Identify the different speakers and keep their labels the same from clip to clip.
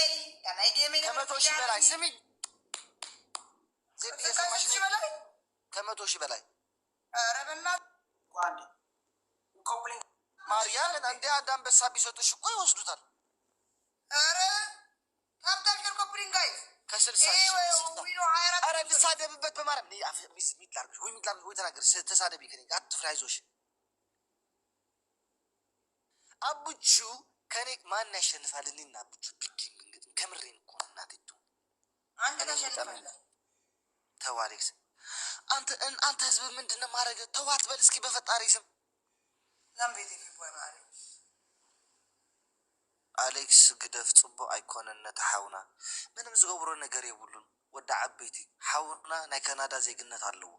Speaker 1: ከ100,000 በላይ ስሚኝ፣ ዜድ እየሰማሽ ነው? ከ100,000 በላይ።
Speaker 2: ኧረ በእናትህ።
Speaker 3: አንዴ copy link።
Speaker 1: ማርያምን እንደ አንድ አንበሳ ቢሰጡሽ እኮ ይወስዱታል።
Speaker 2: ኧረ tap tap share copy link guys።
Speaker 1: ከ60,000።
Speaker 2: ዊኖ 24።
Speaker 1: ኧረ ልሳደብበት በማርያም። እኔ mute ላድርግሽ ወይ mute ላድርግሽ ወይ ተናገር፣ ተሳደቢ ከእኔ ጋር፣ አትፍሪ፣ አይዞሽ። አቡቹ ከኔ ማን ያሸንፋል? እኔና አቡቹ big game ብንገጥም ከምሬን እኮ ነው እናቴ ትሁን።
Speaker 2: አንተ
Speaker 1: እኔ
Speaker 2: ታሸንፋለህ።
Speaker 1: ተው አሌክስ፣ አንተ ህዝብ ምንድን ነው ማድረግ? ተው አትበል እስኪ በፈጣሪ ስም። ኣሌክስ ግደፍ፣ ፅቡቅ ኣይኮነን። ነቲ ሓውና ምንም ዝገብሮ ነገር የብሉን። ወዲ ዓበይቲ ሓውና ናይ ካናዳ ዜግነት ኣለዎ።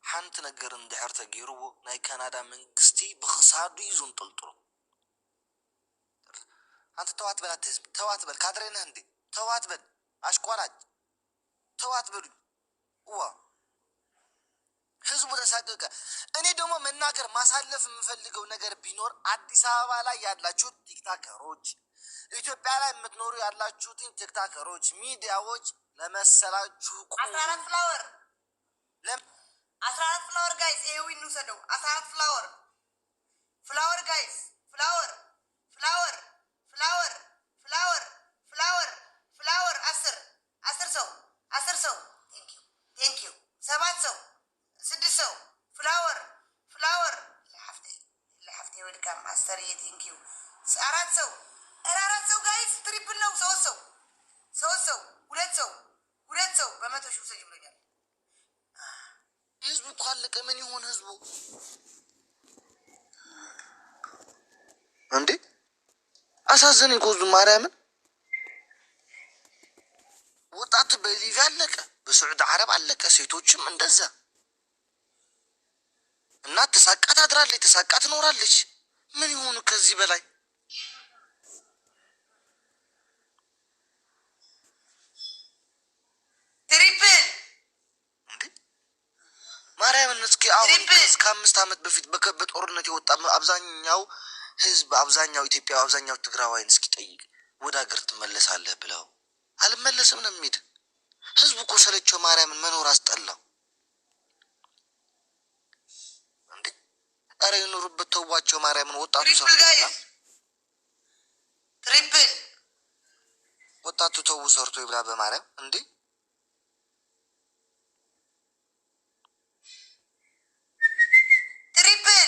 Speaker 1: ሓንቲ ነገር እንድሕር ተገይርዎ ናይ ካናዳ መንግስቲ ብክሳዱ እዩ ዘንጠልጥሎ። አንተ ተው አትበል፣ አንተ ህዝብ ተው አትበል። ካድሬ ነህ እንዴ? ተው አትበል፣ አሽቋላጭ ተው አትበሉኝ። እዋ ህዝቡ ተሳቀቀ። እኔ ደግሞ መናገር ማሳለፍ የምፈልገው ነገር ቢኖር አዲስ አበባ ላይ ያላችሁት ቲክታከሮች፣ ኢትዮጵያ ላይ የምትኖሩ ያላችሁትን ቲክታከሮች፣ ሚዲያዎች ለመሰላችሁ ቁሙ።
Speaker 2: 14 flower፣ 14 flower guys፣ ይሄ win እንውሰደው። 14 flower፣ flower guys፣ flower፣ flower፣ flower፣ flower፣ flower፣ flower። 10፣ 10 ሰው፣ 10 ሰው፣ thank you, thank you። ሰባት ሰው፣ ስድስት ሰው፣ flower፣ flower። ለሐፍቴ welcome አስተርዬ፣ thank you። አራት ሰው፣ ኧረ አራት ሰው guys፣ triple ነው። ሶስት ሰው፣ ሶስት ሰው፣ ሁለት ሰው፣ ሁለት ሰው። በ100,000 ውሰጅ ብሎኛል።
Speaker 1: ህዝቡ እኮ አለቀ። ምን ይሆን ህዝቡ እንዴ? አሳዘነኝ እኮ ህዝቡ ማርያምን። ወጣቱ በሊቢያ አለቀ፣ በስዑድ አረብ አለቀ፣ ሴቶችም እንደዛ። እናት ተሳቃ ታድራለች፣ ተሳቃ ትኖራለች። ምን ይሆኑ ከዚህ በላይ?
Speaker 2: Triple።
Speaker 1: እንዴ ማርያምን እስኪ አሁን
Speaker 2: Triple።
Speaker 1: እስከ 5 ዓመት በፊት በጦርነት የወጣ አብዛኛው ህዝብ፣ አብዛኛው ኢትዮጵያ፣ አብዛኛው ትግራዋይን እስኪ ጠይቅ። ወደ ሀገር ትመለሳለህ ብለው አልመለስም ነው የሚል። ህዝቡ እኮ ሰለቸው። ማርያምን መኖር አስጠላው። እንዴ ኧረ ይኑሩበት፣ ተዋቸው። ማርያምን ወጣቱ
Speaker 2: Triple
Speaker 1: ሰርቶ ይብላ።
Speaker 2: Guys, triple።
Speaker 1: ወጣቱ ተዉ ሰርቶ ይብላ በማርያም እንዴ።
Speaker 2: Triple።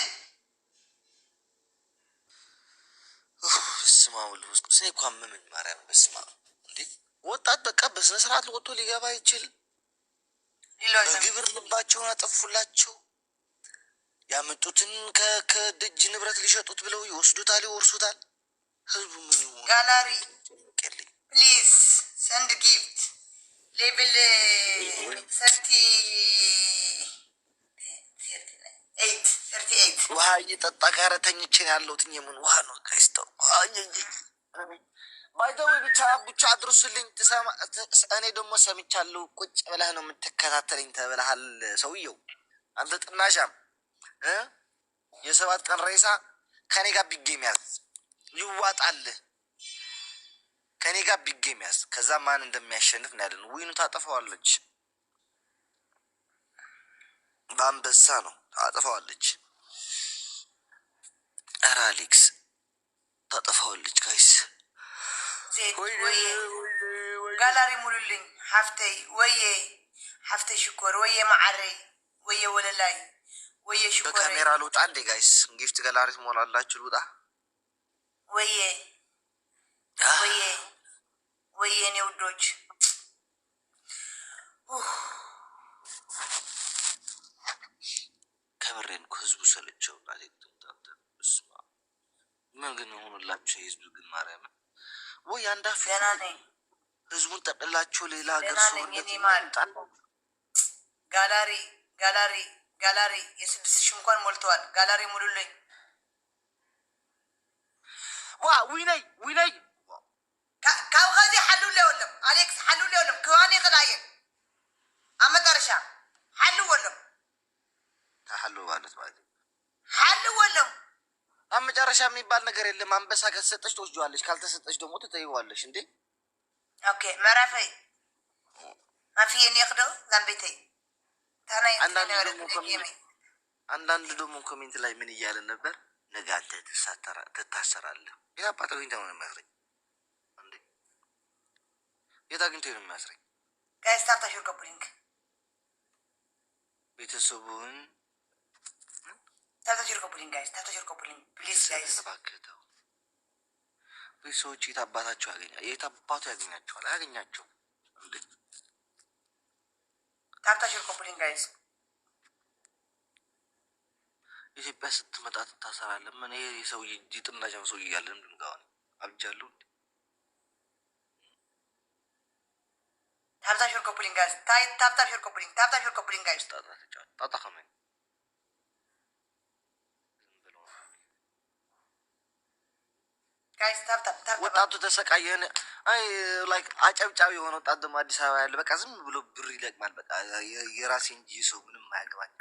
Speaker 1: በስመ አብ ወወልድ ወመንፈስ ቅዱስ። እኔ እኮ አመመኝ ማርያምን። በስመ አብ እንዴ ወጣት በቃ በስነ ስርዓት ወጥቶ ሊገባ ይችል። በግብር ልባቸውን አጠፉላቸው። ያመጡትን ከደጅ ንብረት ሊሸጡት ብለው ይወስዱታል፣ ይወርሱታል። ህዝቡ ምን ይሆን?
Speaker 2: ጋላሪ።
Speaker 1: ጨንቀልኝ።
Speaker 2: Please send gift level 38, 38።
Speaker 1: ውሃ እየጠጣ ጋር ተኝቼ ነው ያለሁት። የምን ውሃ ነው guys ተው። By the way ብቻ ብቻ አድርሱልኝ። እኔ ደግሞ ሰምቻለሁ። ቁጭ ብለህ ነው የምትከታተለኝ ተብለሃል። ሰውየው አንተ ጥናሻም እ የ7 ቀን ሬሳ ከኔ ጋር big game ያዝ ይዋጣል። ከኔ ጋር big game ያዝ። ከዛ ማን እንደሚያሸንፍ እናያለን። Win ኡ ታጠፋዋለች። በአንበሳ ነው ታጠፋዋለች። ኧረ አሌክስ ታጠፋዋለች guys።
Speaker 2: ዜድ ወዬ፣ ጋላሪ ሙሉልኝ። ሓፍተይ ወዬ፣ ሓፍተይ ሽኮር ወዬ፣ መዓረይ ወዬ፣ ወለላይ ወዬ፣ ሽኮረይ።
Speaker 1: በካሜራ ልውጣ እንዴ guys? Gift gallery ትሞላላችሁ። ልውጣ።
Speaker 2: ወዬ ወዬ ወዬ፣ እኔ ውዶች። ኡፍ።
Speaker 1: ከምሬን እኮ ህዝቡ ሰለቸው። እናቴ ትምጣ። በስመ አብ። ምን ግን ሆኖላችሁ የህዝብ ግን ማርያምን ወይ አንዳፍ
Speaker 2: ደህና ነኝ።
Speaker 1: ህዝቡን ጠቅላችሁ ሌላ ሀገር
Speaker 2: ደህና ነኝ።
Speaker 1: ሰውነት
Speaker 2: የኔ ማር። Gallery, gallery, gallery የ6,000 እንኳን ሞልተዋል። ጋላሪ ሙሉልኝ።
Speaker 1: ዋ ዊነይ ዊነይ።
Speaker 2: ካብ ከዚ ሓልውለ የወሎም ኣሌክስ፣ ሓልውለ የወሎም ክባኒ ይኽእል እየ። ኣብ መጨረሻ ሓልወሎም።
Speaker 1: ተሓሉ ማለት ማለት
Speaker 2: ሓልወሎም።
Speaker 1: መጨረሻ የሚባል ነገር የለም። አንበሳ ከተሰጠች ትወስጂዋለሽ፣ ካልተሰጠች ደግሞ ትተይዋለሽ። እንዴ
Speaker 2: Okay ምዕራፈይ ማፍየ ኔክዶ ዛምቤተይ ታናይ።
Speaker 1: አንዳንድ ደግሞ comment ላይ ምን እያለ ነበር? ነገ አንተ ትታሰራለህ። የት አባቱ አግኝተህ ነው የሚያስረኝ? እንዴ የት አግኝተህ ነው የሚያስረኝ?
Speaker 2: Guys, tap tap, share, copy link.
Speaker 1: ቤተሰቡን
Speaker 2: Tap tap, share, copy link, guys. Tap tap, share, copy link, please, guys.
Speaker 1: እባክህ ተው። ቤተሰቦች የት አባታቸው ያገኛል? የት አባቱ ያገኛቸዋል? አያገኛቸውም። እንዴ
Speaker 2: Tap tap, share, copy link, guys.
Speaker 1: ኢትዮጵያ ስትመጣ ትታሰራለህ። ምን ይሄ ሰውዬ የጥናጃም ሰውዬ እያለ ምንድን ነው አሁን አብጃለሁ እንዴ?
Speaker 2: Tap tap, share, copy link, guys. Tap tap, share, copy link. Tap tap, share, copy link, guys.
Speaker 1: ጣጣ ተጫወት ጣጣ ከመኝ ዝም ብሎ
Speaker 2: Guys, tap tap tap.
Speaker 1: ወጣቱ ተሰቃየን። አይ like አጨብጫቢ የሆነ ወጣት ደግሞ አዲስ አበባ ያለ በቃ ዝም ብሎ ብር ይለቅማል። በቃ የራሴ እንጂ ሰው ምንም አያገባኝ።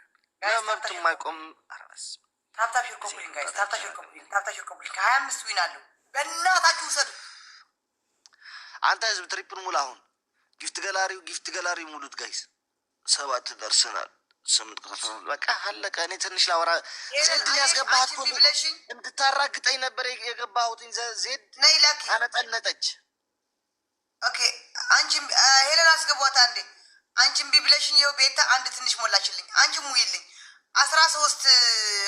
Speaker 1: ለመብት የማይቆም ኧረ በስመ አብ።
Speaker 2: Tap tap, share, copy link, guys. Tap tap, share, copy link. Tap tap, share, copy link. 25 win አለው። በእናታችሁ ውሰዱ።
Speaker 1: አንተ ህዝብ triple ሙላ። አሁን gift gallery ው gift gallery ው ሙሉት guys። 7 ደርሰናል። 8 ቅጣት በቃ አለቀ። እኔ ትንሽ ላወራ። ዜድን ያስገባሃት እኮ
Speaker 2: አንቺ ብለሽኝ
Speaker 1: እንድታራግጠኝ ነበር የገባሁትኝ። ዜድ
Speaker 2: ነይ ላኪ።
Speaker 1: አነጠነጠች።
Speaker 2: Okay አንቺ ሄለን አስገቧት አንዴ። አንቺ እምቢ ብለሽኝ ይኸው ቤታ አንድ ትንሽ ሞላችልኝ። አንቺ ሙይልኝ 13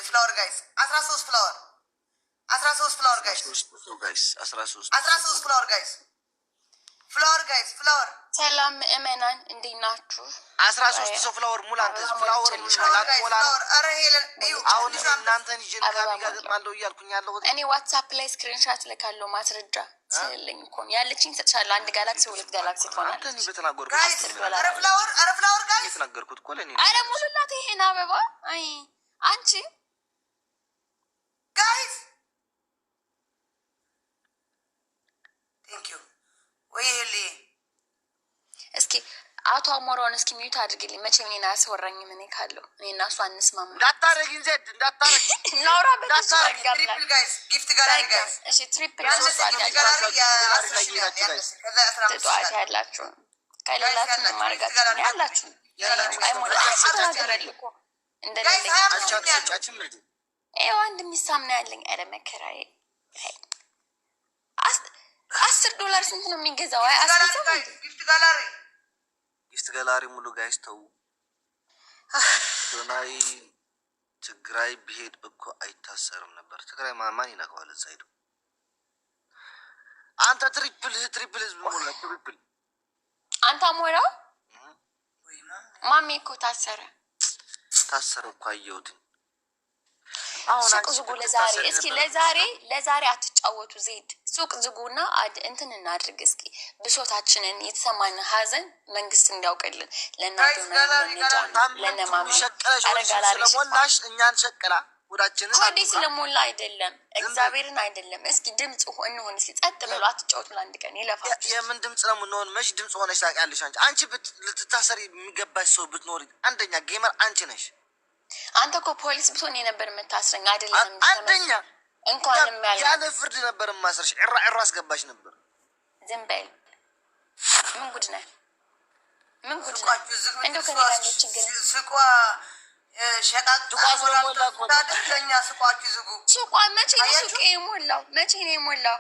Speaker 2: flower, guys፣ 13 flower፣ 13 flower, guys.
Speaker 1: Guys, 13.
Speaker 2: 13 flower, guys, flower, guys, flower.
Speaker 4: ሰላም ምእመናን፣ እንዴት ናችሁ?
Speaker 1: 13 ሰው flower ሙላ። አንተ flower
Speaker 2: Flower, guys.
Speaker 1: ሞላ ነው።
Speaker 2: Flower። ኧረ ሄለን እዩ።
Speaker 1: አሁን እኔ እናንተን ይዤ
Speaker 4: አበባ
Speaker 1: ካቢ ጋር
Speaker 4: ሞላው።
Speaker 1: ገጥማለሁ እያልኩኝ ያለሁት
Speaker 4: እኔ WhatsApp ላይ screenshot ልካለሁ። ማስረጃ ስለሌለኝ እኮ ነው። ያለችኝ ሰጥሻለሁ። አንድ ጋላክሲ 2 ጋላክሲ
Speaker 1: አንተ እኔ
Speaker 4: ትሆናለች።
Speaker 1: በተናገርኩት
Speaker 2: Guys,
Speaker 4: ዶላር።
Speaker 2: ኧረ flower፣ ኧረ flower, guys.
Speaker 1: የተናገርኩት እኮ ለእኔ ነው።
Speaker 4: አረ ሙሉላት ይሄን አበባ። አይ አንቺ
Speaker 2: Guys, thank you. ወይ ሄልዬ።
Speaker 4: እስኪ አቶ አሞራውን እስኪ mute አድርግልኝ። መቼም እኔን አያስወራኝም። እኔ ካለው እኔ እና እሱ አንስማማ።
Speaker 1: እንዳታረጊኝ ዜድ እንዳታረጊ።
Speaker 4: እናውራበት እሱ
Speaker 1: እንዳታረጊ።
Speaker 4: በጋምላክ።
Speaker 2: Triple, guys, gift gallery, guys.
Speaker 4: እሺ triple
Speaker 2: ያነሰ
Speaker 4: ሶስት
Speaker 2: gift
Speaker 4: ያላችሁ
Speaker 2: ጋላሪ የ10,000 ያነሰ ከዛ 15
Speaker 4: ጥጧት
Speaker 2: ሺህ
Speaker 4: ያላችሁ ከሌላችሁ ምን ማድረጋችሁ ያላችሁ
Speaker 2: ያላችሁ
Speaker 4: አይሞላ ተናግሬያለሁ እኮ እንደሌለኝ።
Speaker 2: Guys, 25
Speaker 1: አንቺ
Speaker 2: ሺህ ያለው።
Speaker 1: አትሰጫችም እንዴ?
Speaker 4: ይኸው አንድ የሚሳም ነው ያለኝ። ኧረ መከራዬ! 10 ዶላር ስንት ነው የሚገዛው? አይ 10 ሰው እንዴ?
Speaker 2: Gift gallery.
Speaker 1: Gift gallery ሙሉ guys። ተው ዶናይ ትግራይ ቢሄድ እኮ አይታሰርም ነበር። ትግራይ ማን ይነካዋል? እዛ ሄዶ አንተ triple triple ህዝብ ሙላ triple።
Speaker 4: አንተ አሞራው ማሜ እኮ ታሰረ።
Speaker 1: ታሰረ እኮ አየሁትኝ። አሁን
Speaker 4: ሱቅ
Speaker 1: አንቺ
Speaker 4: ዝጉ ለዛሬ።
Speaker 1: ብትታሰሪ
Speaker 4: እስኪ
Speaker 1: ነበር።
Speaker 4: ለዛሬ አትጫወቱ። ዜድ ሱቅ ዝጉና እንትን እናድርግ እስኪ ብሶታችንን የተሰማን ሀዘን መንግስት እንዲያውቅልን ለእነ አዶናይ ለነ ጃኒ ለነ ማሜ
Speaker 1: ሸቀለሽ
Speaker 4: ኧረ
Speaker 1: ሆድሽን
Speaker 4: ጋላሪ
Speaker 1: ስለሞላሽ እኛን ሸቀላ ሆዳችንን
Speaker 4: ሆዴ ስለሞላ አይደለም፣ እግዚአብሔርን አይደለም። እስኪ ድምፅ እንሆን እስኪ ጸጥ ብሎ አትጫወቱ ለአንድ ቀን ይለፋችሁ።
Speaker 1: የምን ድምፅ ነው የምንሆን? መች ድምፅ ሆነሽ ታውቂያለሽ? አንቺ ልትታሰሪ የሚገባሽ ሰው ብትኖሪ አንደኛ gamer አንቺ ነሽ።
Speaker 4: አንተ እኮ ፖሊስ ብትሆን የነበር የምታስረኝ አይደለም።
Speaker 1: አንደኛ
Speaker 4: እንኳንም ያለ
Speaker 1: ያለ ፍርድ ነበር የማስረሽ። ዕራ ዕራ አስገባሽ ነበር።
Speaker 4: ዝም በል። ምን ጉድ ነህ? ምን ጉድ ነህ?
Speaker 2: ሱቋችሁ ዝግ።
Speaker 4: እንደው ከኔ ጋር ያለው ችግር
Speaker 2: ሱቋ ሸቃቅ
Speaker 1: ሱቋ ስለሞላ እኮ ነው።
Speaker 2: ለኛ ሱቋችሁ ዝጉ።
Speaker 4: ሱቋ መቼ ነው
Speaker 2: አያችሁ?
Speaker 4: ሱቅ የሞላው? መቼ ነው የሞላው?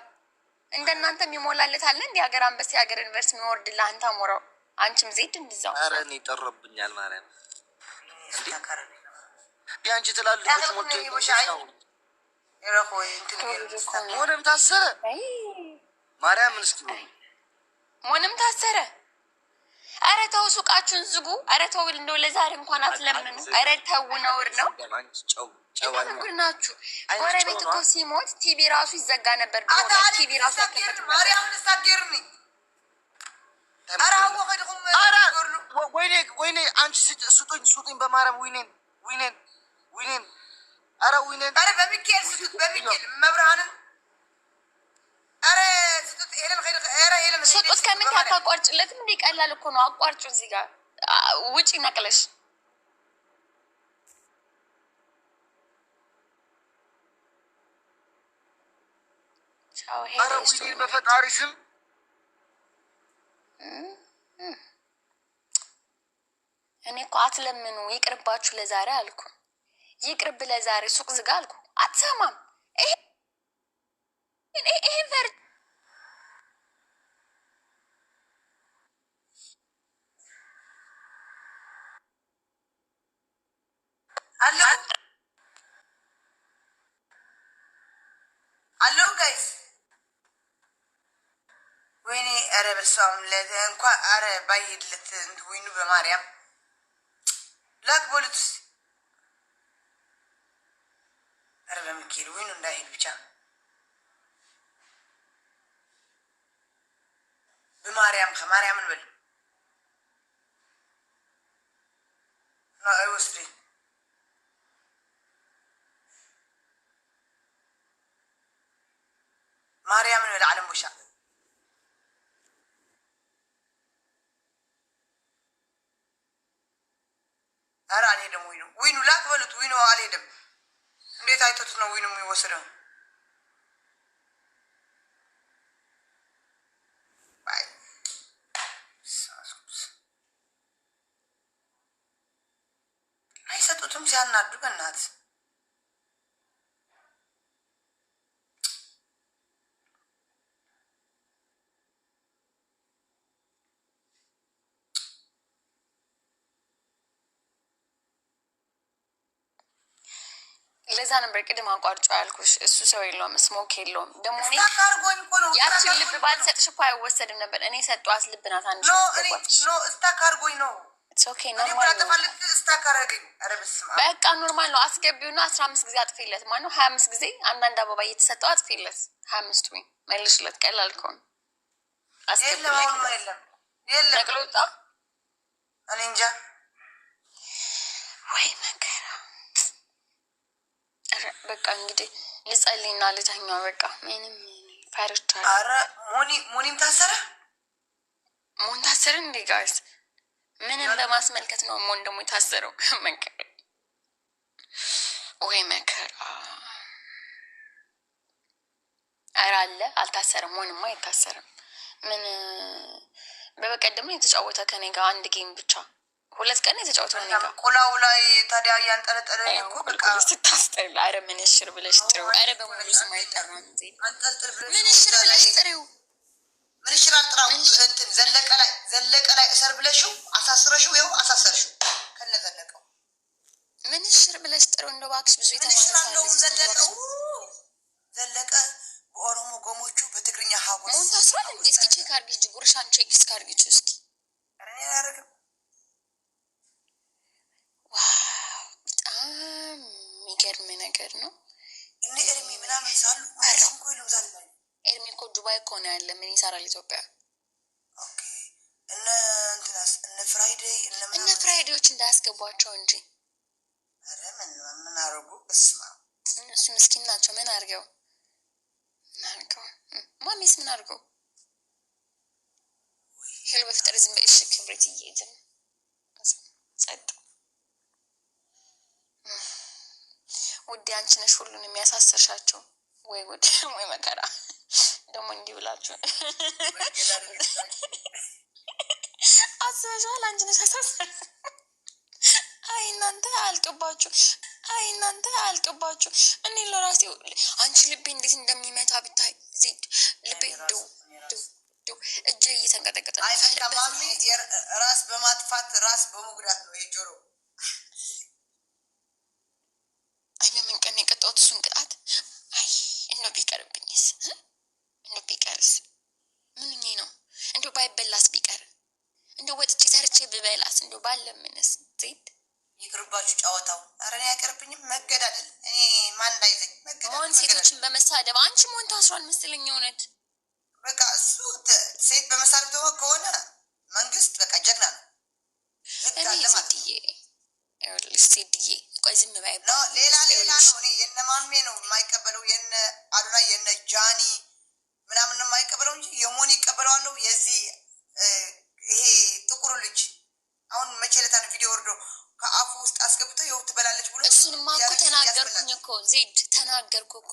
Speaker 4: እንደናንተ የሚሞላለት አለ እንዲ ሀገር አንበሳ የሀገር ዩኒቨርሲቲ የሚወርድልህ አንተ አሞራው፣ አንቺም ዜድ እንዲዛው።
Speaker 1: ኧረ እኔ ጠረብኛል። ማርያም የአንቺ ትላልቆች ሞልቶ ሞንም ታሰረ። ማርያምን እስኪ
Speaker 4: ሞንም ታሰረ። ኧረ ተው ሱቃችሁን ዝጉ። ኧረ ተው እንደው ለዛሬ እንኳን አትለምኑ። ኧረ ተው ነውር ነው።
Speaker 1: አንቺ ጨው ጨው
Speaker 4: ምን ጉድ ናችሁ? ጎረቤት እኮ ሲሞት ቲቪ ራሱ ይዘጋ ነበር። ድሮ ቲቪ ራሱ አይከፈትም ነበር።
Speaker 2: ማርያምን ስታገርኒ ኧረ አዎ ከድኹም
Speaker 1: ኧረ ወይኔ ወይኔ፣ አንቺ ስጡኝ ስጡኝ፣ በማርያም ዊኔን ዊኔን ዊኔን፣ ኧረ ዊኔን።
Speaker 2: ኧረ በሚካኤል ስጡት፣ በሚካኤል መብርሃንን ኧረ ስጡት። ሄለን ከይድ ኧረ ሄለን
Speaker 4: ሱጡት ከምን አታቋርጭለትም እንዴ? ቀላል እኮ ነው። አቋርጩ እዚህ ጋር ውጪ ነቅለሽ። ሄደ
Speaker 1: አረ
Speaker 4: እሱ።
Speaker 1: ወይኔ በፈጣሪ ስም።
Speaker 4: እኔ እኮ አትለምኑ፣ ይቅርባችሁ ለዛሬ አልኩ። ይቅርብ ለዛሬ፣ ሱቅ ዝጋ አልኩ። አትሰማም። ይሄን ፈር
Speaker 2: አለው አለው guys። ወይኔ ኧረ በስመ አብ፣ እንኳን ኧረ ባይሄድለት win ኡ በማርያም ላክ በሉት እስኪ። ኧረ በሚካኤል win ኡ እንዳይሄድ ብቻ፣ በማርያም ከማርያምን በል አይወስድኝ። ማርያምን በል ዓለም ቦሻ። ኧረ አልሄደም። win ኡ win ኡ ላክ በሉት። win ኡ አልሄደም። እንዴት አይቶት ነው win ኡ የሚወስደው? አይ፣ አይሰጡትም ሲያናዱ በእናት።
Speaker 4: ለዛ ነበር ቅድም አቋርጮ ያልኩሽ። እሱ ሰው የለውም፣ smoke የለውም። ደግሞ እኔ
Speaker 2: stuck አድርጎኝ እኮ ነው።
Speaker 4: ያችን ልብ ባልሰጥሽ እኮ አይወሰድም ነበር። እኔ ሰጧት ልብ ናት አንድ
Speaker 2: No እኔ no stuck አድርጎኝ ነው።
Speaker 4: Okay
Speaker 2: እኔ እኮ
Speaker 4: Normal ነው።
Speaker 2: ላጠፋለት stuck አደረገኝ። ኧረ በስመ አብ።
Speaker 4: በቃ normal ነው። አስገቢውና 15 ጊዜ አጥፊለት። ማነው 25 ጊዜ አንዳንድ አበባ እየተሰጠው አጥፊለት። 25 ወይ መልሽለት። ቀላል ከሆነ
Speaker 2: የለም አሁንማ የለም የለም።
Speaker 4: ነቅሎ ወጣ።
Speaker 2: እኔ እንጃ።
Speaker 4: ወይ መከራ! ኧረ በቃ እንግዲህ ልጸልይና ልተኛ። በቃ ምንም ፈርቻለሁ።
Speaker 2: ኧረ ሞኒ ሞኒም ታሰረ።
Speaker 4: ሞን ታሰረ እንዴ guys? ምንም በማስመልከት ነው ሞን ደግሞ የታሰረው? መከራ ወይ መከራ! ኧረ አለ አልታሰረም። ሞንማ አይታሰርም። ምን በበቀደም የተጫወተ ከኔ ጋር አንድ game ብቻ፣ 2 ቀን የተጫወተው እኔ ጋር።
Speaker 2: ቆላው ላይ ታዲያ እያንጠለጠለ እኮ በቃ።
Speaker 4: ስታስጠላ። ኧረ ምንሽር ብለሽ ጥሪው። ኧረ በሙሉ ስም አይጠራም። ዜድ
Speaker 2: አንጠልጥል ብለሽ
Speaker 4: ምንሽር ብለሽ ጥሪው።
Speaker 2: ምንሽር አልጥራው፣ እንትን ዘለቀ ላይ ዘለቀ ላይ እሰር ብለሽው አሳስረሽው ይኸው አሳሰርሽው ከነ ዘለቀው።
Speaker 4: ምንሽር ብለሽ ጥሪው። እንደው እባክሽ ብዙ የተማረ
Speaker 2: ምንሽር
Speaker 4: ሰው አለ
Speaker 2: አለውም
Speaker 4: እዚህ ውስጥ።
Speaker 2: ዘለቀው
Speaker 4: እባክሽ።
Speaker 2: ዘለቀ በኦሮሞ ጎሞቹ በትግርኛ ሀጎስ።
Speaker 4: ሞን ታስሯል እንዴ? እስኪ check አድርጊ እንጂ ጉርሻን check እስኪ አድርጊ እስኪ።
Speaker 2: ኧረ እኔ አላደርግም።
Speaker 4: Wow በጣም የሚገርም ነገር ነው።
Speaker 2: እነ ኤርሚ ምናምን ሳሉ እነሱም እኮ የሉም ዛሬ ላይ።
Speaker 4: ኤርሚ እኮ ዱባይ እኮ ነው ያለ። ምን ይሰራል ኢትዮጵያ?
Speaker 2: Okay እነ እንትናስ እነ ፍራይዴይ እነ
Speaker 4: እነ
Speaker 2: ምናምን
Speaker 4: ፍራይዴዎች እንዳያስገቧቸው እንጂ።
Speaker 2: ኧረ ምን ምን አደረጉ? በስመ አብ።
Speaker 4: እነሱ ምስኪን ናቸው። ምን አድርገው ምን አድርገው ማሚስ ምን አድርገው? Hello በፍጥር ዝም በይ እሺ። ክብሪትዬ ዝም ጸጥ። ውዴ አንቺ ነሽ ሁሉን የሚያሳስርሻቸው። ወይ ጉድ ወይ መከራ! ደግሞ እንዲህ ብላችሁ አስበሽዋል? አንቺ ነሽ ያሳሰር። አይ እናንተ አልቅባችሁ፣ አይ እናንተ አልቅባችሁ። እኔ ለራሴ አንቺ ልቤ እንዴት እንደሚመታ ብታይ ዜድ፣ ልቤ ድው ድው ድው፣ እጄ እየተንቀጠቀጠ ነው።
Speaker 2: አይ በቃ ማሚ ራስ በማጥፋት ራስ በመጉዳት ነው ይሄ ጆሮ።
Speaker 4: አይ በምን ቀን የቀጣሁት እሱን ቅጣት? አይ እንደው ቢቀርብኝስ እ? እንደው ቢቀርስ ምንኜ ነው? እንደው ባይበላስ ቢቀር፣ እንደው ወጥቼ ሰርቼ ብበላስ፣ እንደው ባለምንስ ዜድ።
Speaker 2: ይቅርባችሁ ጨዋታው። ኧረ እኔ አይቀርብኝም። መገዳደል እኔ ማን እንዳይዘኝ መገዳደል
Speaker 4: መሆን
Speaker 2: መገዳደል።
Speaker 4: ሴቶችን በመሳደብ አንቺ መሆን ታስሯል መሰለኝ እውነት።
Speaker 2: በቃ እሱ ሴት በመሳደብ ደግሞ ከሆነ መንግስት በቃ ጀግና ነው። ህግ
Speaker 4: እኔ
Speaker 2: አለ ማለት ነው።
Speaker 4: ዜድዬ ይኸውልሽ ዜድዬ ቆይ ዝም በይ።
Speaker 2: No ሌላ ሌላ ነው። እኔ የነ ማሜ ነው የማይቀበለው፣ የነ አዶናይ የነ ጃኒ ምናምን ነው የማይቀበለው እንጂ የሞኒ ይቀበለዋለሁ። የዚህ ይሄ ጥቁሩ ልጅ አሁን መቼ ዕለት ነው ቪዲዮ ወርዶ ከአፉ ውስጥ አስገብቶ ይኸው ትበላለች ብሎ
Speaker 4: እሱንማ እኮ
Speaker 2: ያለች
Speaker 4: ተናገርኩኝ
Speaker 2: ያስበላል።
Speaker 4: እኮ ዜድ። ተናገርኩ እኮ።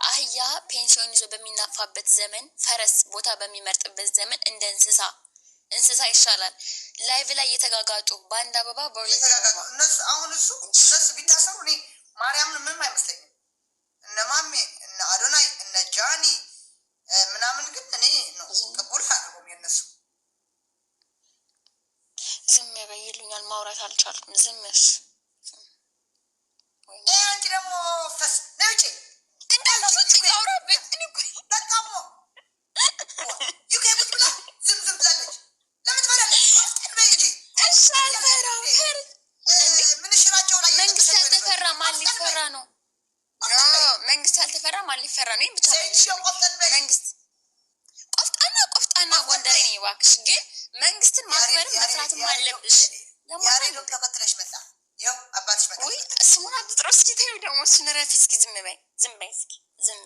Speaker 4: አህያ ፔንሲዮን ይዞ በሚናፋበት ዘመን፣ ፈረስ ቦታ በሚመርጥበት ዘመን እንደ እንስሳ እንስሳ ይሻላል። Live ላይ እየተጋጋጡ በአንድ አበባ በሁለት
Speaker 2: እየተጋጋጡ
Speaker 4: አበባ።
Speaker 2: እነሱ አሁን እሱ እነሱ ቢታሰሩ እኔ ማርያምን ምንም አይመስለኝም። እነ ማሜ፣ እነ አዶናይ፣ እነ ጃኒ ምናምን ግን እኔ ነው ቅቡል አያደርጉም የእነሱ።
Speaker 4: ዝም በይ ይሉኛል። ማውራት አልቻልኩም። ዝም እሺ።
Speaker 2: ይሄ አንቺ ደግሞ ፈስ ነይ ውጪ።
Speaker 4: እንዳታስወጪኝ፣ አውራብኝ። እኔ እኮ
Speaker 2: በቃ ሞ ዩኬ ቁጭ ብላ ዝም ዝም ትላለች። ለምን ትፈራለች? ቆፍጠን በይ እንጂ።
Speaker 4: እሺ አልፈራም። ፈር
Speaker 2: ምንሽራቸው ላይ
Speaker 4: መንግስት ያልተፈራ ማን ሊፈራ ነው? No፣ መንግስት ያልተፈራ ማን ሊፈራ ነው? ይሄን ብቻ
Speaker 2: ሴትዮ ቆፍጠን በይ።
Speaker 4: መንግስት ቆፍጣና ቆፍጣና ጎንደሬ ነኝ እባክሽ። ግን መንግስትን ማክበርም መፍራትም አለብሽ።
Speaker 2: ያሬዶም ተከትለሽ መጣ። ይኸው አባትሽ መጣ።
Speaker 4: ውይ፣ ስሙን አትጥሩ እስኪ፣ ተይው ደግሞ እሱን እረፊ እስኪ። ዝም በይ፣ ዝም በይ እስኪ፣ ዝም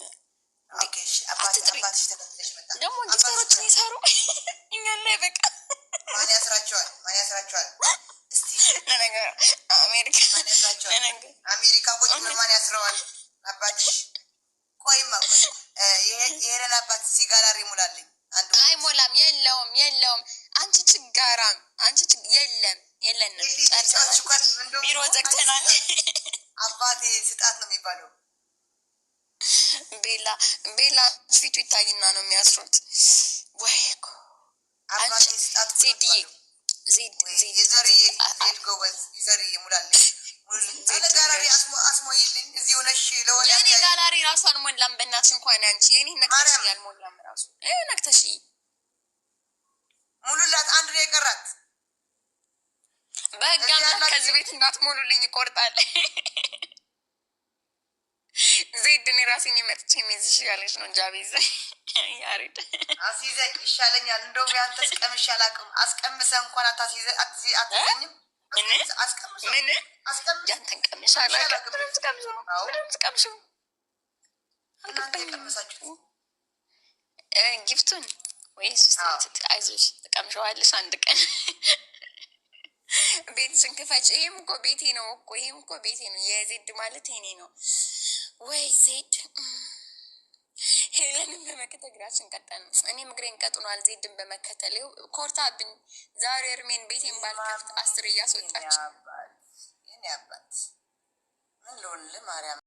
Speaker 2: Okay፣ እሺ፣
Speaker 4: አትጥሪ።
Speaker 2: አባትሽ ተከትለሽ መጣ።
Speaker 4: ደግሞ gifter ኦችን ይሰሩ እኛን ላይ በቃ።
Speaker 2: ማን ያስራቸዋል? ማን ያስራቸዋል? እስቲ
Speaker 4: ለነገሩ አሜሪካ
Speaker 2: ማን ያስራቸዋል?
Speaker 4: ለነገሩ
Speaker 2: አሜሪካ ቁጭ ብሎ ማን ያስረዋል? አባትሽ ቆይማ ቆይ፣ የሄለን አባት ሲጋላሪ ሙላልኝ አንዱ።
Speaker 4: አይሞላም። የለውም፣ የለውም። አንቺ ችጋራም፣ አንቺ የለም፣ የለንም። ጨርሰናል። ቢሮ ዘግተናል።
Speaker 2: አባቴ ስጣት ነው የሚባለው።
Speaker 4: ቤላ ቤላ ፊቱ ይታይና ነው የሚያስሩት። ወይ እኮ
Speaker 2: አባቴ
Speaker 4: አንቺ
Speaker 2: ስጣት ነው
Speaker 4: ዜድዬ
Speaker 2: የሚባለው።
Speaker 4: ዜድ ዜድ
Speaker 2: የዘርዬ
Speaker 4: ዜድ
Speaker 2: ዜድ ጎበዝ፣ የዘርዬ ሙላልኝ ሙሉልኝ። አለ ጋላሪ አስሞይልኝ እዚህ ሆነሽ ለወደ
Speaker 4: የእኔ ጋላሪ ራሱ አልሞላም። በእናትሽ እንኳን አንቺ የኔ ነክተሽ
Speaker 2: ማርያም።
Speaker 4: አልሞላም ራሱ ነክተሽ።
Speaker 2: ሙሉላት፣ አንድ ነው የቀራት።
Speaker 4: በህግ
Speaker 2: እዚህ
Speaker 4: አምላክ
Speaker 2: ያላችሁ-
Speaker 4: ከዚህ ቤት እንዳትሞሉልኝ ይቆርጣል። ዜድ እኔ ራሴን መጥቼ የሚይዝሽ ያለች ነው ጃቤዝ ያሬድ።
Speaker 2: አስይዘኝ ይሻለኛል። እንደውም ያንተስ ቀምሼ አላውቅም። አስቀምሰ እንኳን አትይዘኝም።
Speaker 4: ምን?
Speaker 2: አስቀምሰ
Speaker 4: ምን?
Speaker 2: አስቀምሰ
Speaker 4: ያንተን ቀምሼ አላውቅም። ምንም ትቀምሺው
Speaker 2: አዎ።
Speaker 4: ምንም ትቀምሺው
Speaker 2: እናንተ
Speaker 4: አልገባኝም።
Speaker 2: የቀመሳችሁት
Speaker 4: Gift ኡን ወይስ
Speaker 2: አዎ።
Speaker 4: አይዞሽ ትቀምሸዋለሽ አንድ ቀን። ቤትሽን ክፈች። ይሄም እኮ ቤቴ ነው እኮ፣ ይሄም እኮ ቤቴ ነው። የዜድ ማለት የኔ ነው። ወይ ዜድ፣ ሄለንን በመከተል እግራችን ቀጠን። እኔም እግሬን ቀጥኗል። ዜድን በመከተል ይኸው ኮርታብኝ። ዛሬ እርሜን ቤቴን ባልከፍት 10 እያስወጣች
Speaker 2: የኔ አባት፣ የኔ አባት ምን ልሆንልህ ማርያም።